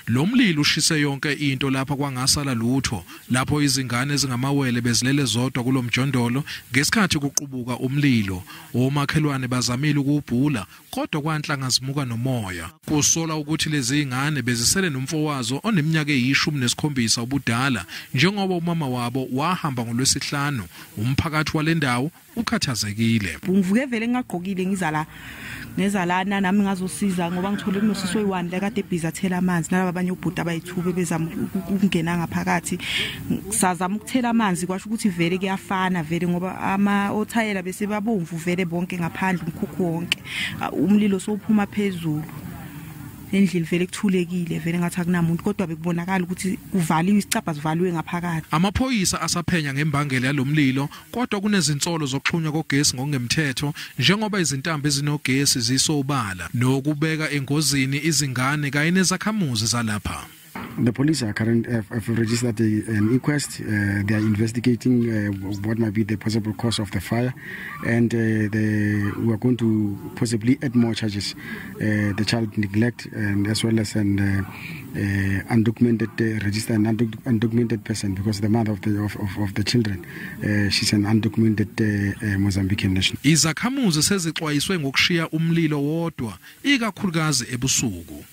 Lo mlilo ushise yonke into lapha kwangasala lutho, lapho izingane ezingamawele bezilele zodwa kulomjondolo ngesikhathi kuqubuka umlilo. Omakhelwane bazamile ukuwubhula kodwa kwanhlanga zimuka nomoya. Kusola ukuthi lezi ingane bezisele nomfowazo oneminyaka eyi-17 ubudala, njengoba umama wabo wahamba ngolwesihlanu. Umphakathi walendawo ukhathazekile. Ngivuke vele ngingagqokile, ngizala ngezalana nami ngazosiza ngoba ngithole kunosisi oyi-1 la kade ebhizi athela amanzi, nalaba abanye ubhuti abayithuba bezama ukungena ngaphakathi. Sazama ukuthela amanzi, kwasho ukuthi vele kuyafana vele ngoba ama othayela bese babomvu vele bonke ngaphandle, umkhukhu wonke umlilo sowuphuma phezulu endlini, vele kuthulekile vele ngathi akunamuntu, kodwa bekubonakala ukuthi kuvaliwe, isicabha sivaliwe ngaphakathi. Amaphoyisa asaphenya ngembangela yalomlilo, kodwa kunezinsolo zokuxhunywa kogesi ngokungemthetho, njengoba izintambo ezinogesi zisobala nokubeka engozini izingane kanye nezakhamuzi zalapha. The police are current have registered an inquest. They are investigating what might be the possible cause of the fire, and we are going to possibly add more charges, the child neglect and as well as an undocumented registered an undocumented person, because the mother of the of the children, she's an undocumented Mozambican national. Izakhamuzi sezixwayiswe ngokushiya umlilo wodwa, ikakhulukazi ebusuku.